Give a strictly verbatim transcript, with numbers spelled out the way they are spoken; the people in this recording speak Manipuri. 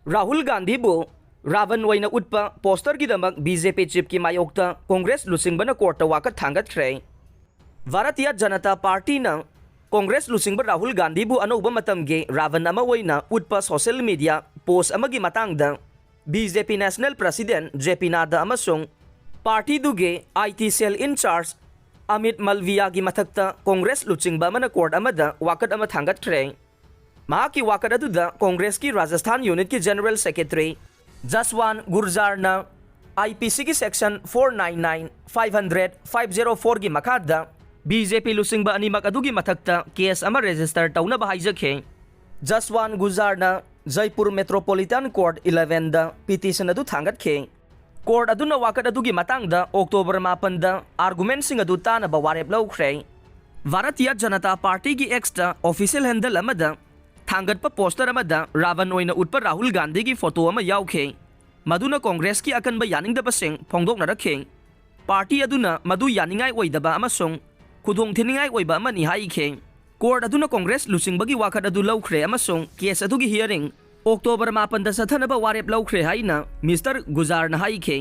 ꯔꯥꯍꯨꯜ ꯒꯥꯟꯙꯤꯕꯨ ꯔꯥꯕꯟ ꯑꯣꯏꯅ ꯎꯠꯄ ꯄꯣꯁꯇꯔꯒꯤꯗꯃꯛ ꯕꯤ ꯖꯦ ꯄꯤ ꯆꯤꯐꯀꯤ ꯃꯥꯌꯣꯛꯇ ꯀꯣꯡꯒ꯭ꯔꯦꯁ ꯂꯨꯆꯤꯡꯕꯅ ꯀꯣꯔꯠꯇ ꯋꯥꯀꯠ ꯊꯥꯡꯒꯠꯈ꯭ꯔꯦ꯫ ꯚꯥꯔꯇꯤꯌ ꯖꯅꯇꯥ ꯄꯥꯔꯇꯤꯅ ꯀꯣꯡꯒ꯭ꯔꯦꯁ ꯂꯨꯆꯤꯡꯕ ꯔꯥꯍꯨꯜ ꯒꯥꯟꯙꯤꯕꯨ ꯑꯅꯧꯕ ꯃꯇꯝꯒꯤ ꯔꯥꯕꯟ ꯑꯃ ꯑꯣꯏꯅ ꯎꯠꯄ ꯁꯣꯁꯤꯌꯦꯜ ꯃꯤꯗꯤꯌꯥ ꯄꯣꯁ ꯑꯃꯒꯤ ꯃꯇꯥꯡꯗ ꯕꯤ ꯖꯦ ꯄꯤ ꯅꯦꯁꯅꯦꯜ ꯄ꯭ꯔꯁꯤꯗꯦꯟꯠ ꯖꯦ ꯄꯤ ꯅꯥꯗꯥ ꯑꯃꯁꯨꯡ ꯄꯥꯔꯇꯤꯗꯨꯒꯤ ꯑꯥꯏ ꯇꯤ ꯁꯦꯜ ꯏꯟꯆꯥꯔꯖ ꯑꯃꯤꯠ ꯃꯜꯚꯤꯌꯥꯒꯤ ꯃꯊꯛꯇ ꯀꯣꯡꯒ꯭ꯔꯦꯁ ꯂꯨꯆꯤꯡꯕ ꯑꯃꯅ ꯀꯣꯔꯠ ꯑꯃꯗ ꯋꯥꯀꯠ ꯑꯃ ꯊꯥꯡꯒꯠꯈ꯭ꯔꯦ꯫ ꯃꯍꯥꯛꯀꯤ ꯋꯥꯀꯠ ꯑꯗꯨꯗ ꯀꯣꯡꯒ꯭ꯔꯦꯁꯀꯤ ꯔꯥꯖꯁꯊꯥꯟ ꯌꯨꯅꯤꯠꯀꯤ ꯖꯦꯅꯔꯦꯜ ꯁꯦꯀ꯭ꯔꯦꯇꯔꯤ ꯖꯁꯋꯥꯟ ꯒꯨꯔꯖꯥꯔꯅ ꯑꯥꯏ ꯄꯤ ꯁꯤꯒꯤ section four nine nine, five hundred, five zero ꯐꯣꯔꯒꯤ ꯃꯈꯥꯗ ꯕꯤ ꯖꯦ ꯄꯤ ꯂꯨꯆꯤꯡꯕ ꯑꯅꯤꯃꯛ ꯑꯗꯨꯒꯤ ꯃꯊꯛꯇ ꯀꯦꯁ ꯑꯃ ꯔꯦꯖꯤꯁꯇꯔ ꯇꯧꯅꯕ ꯍꯥꯏꯖꯈꯤ꯫ ꯖꯁꯋꯥꯟ ꯒꯨꯔꯖꯥꯔꯅ ꯖꯩꯄꯨꯔ ꯃꯦꯇ꯭ꯔꯣꯄꯣꯂꯤꯇꯥꯟ ꯀꯣꯔꯠ ꯏꯂꯦꯚꯦꯟꯗ ꯄꯤꯇꯤꯁꯟ ꯑꯗꯨ ꯊꯥꯡꯒꯠꯈꯤ꯫ ꯀꯣꯔꯠ ꯑꯗꯨꯅ ꯋꯥꯀꯠ ꯑꯗꯨꯒꯤ ꯃꯇꯥꯡꯗ ꯑꯣꯛꯇꯣꯕꯔ ꯃꯥꯄꯟꯗ ꯑꯥꯔꯒꯨꯃꯦꯟꯠꯁꯤꯡ ꯑꯗꯨ ꯇꯥꯅꯕ ꯋꯥꯔꯦꯞ ꯂꯧꯈ꯭ꯔꯦ꯫ ꯚꯥꯔꯇꯤꯌ ꯖꯅꯇꯥ ꯄꯥꯔꯇꯤꯒꯤ ꯑꯦꯛꯁꯇ ꯑꯣꯐꯤꯁꯤꯌꯦꯜ ꯍꯦꯟꯗꯜ ꯑꯃꯗ ꯊꯥꯡꯒꯠꯄ ꯄꯣꯁꯇꯔ ꯑꯃꯗ ꯔꯥꯕꯟ ꯑꯣꯏꯅ ꯎꯠꯄ ꯔꯥꯍꯨꯜ ꯒꯥꯟꯙꯤꯒꯤ ꯐꯣꯇꯣ ꯑꯃ ꯌꯥꯎꯈꯤ, ꯃꯗꯨꯅ ꯀꯣꯡꯒ꯭ꯔꯦꯁꯀꯤ ꯑꯀꯟꯕ ꯌꯥꯅꯤꯡꯗꯕꯁꯤꯡ ꯐꯣꯡꯗꯣꯛꯅꯔꯛꯈꯤ꯫ ꯄꯥꯔꯇꯤ ꯑꯗꯨꯅ ꯃꯗꯨ ꯌꯥꯅꯤꯡꯉꯥꯏ ꯑꯣꯏꯗꯕ ꯑꯃꯁꯨꯡ ꯈꯨꯗꯣꯡꯊꯤꯅꯤꯡꯉꯥꯏ ꯑꯣꯏꯕ ꯑꯃꯅꯤ ꯍꯥꯏꯈꯤ꯫ ꯀꯣꯔꯠ ꯑꯗꯨꯅ ꯀꯣꯡꯒ꯭ꯔꯦꯁ ꯂꯨꯆꯤꯡꯕꯒꯤ ꯋꯥꯀꯠ ꯑꯗꯨ ꯂꯧꯈ꯭ꯔꯦ ꯑꯃꯁꯨꯡ ꯀꯦꯁ ꯑꯗꯨꯒꯤ ꯍꯤꯌꯔꯤꯡ ꯑꯣꯛꯇꯣꯕꯔ ꯃꯥꯄꯟꯗ ꯆꯠꯊꯅꯕ ꯋꯥꯔꯦꯞ ꯂꯧꯈ꯭ꯔꯦ ꯍꯥꯏꯅ ꯃꯤꯁꯇꯔ ꯒꯨꯖꯥꯔꯅ ꯍꯥꯏꯈꯤ꯫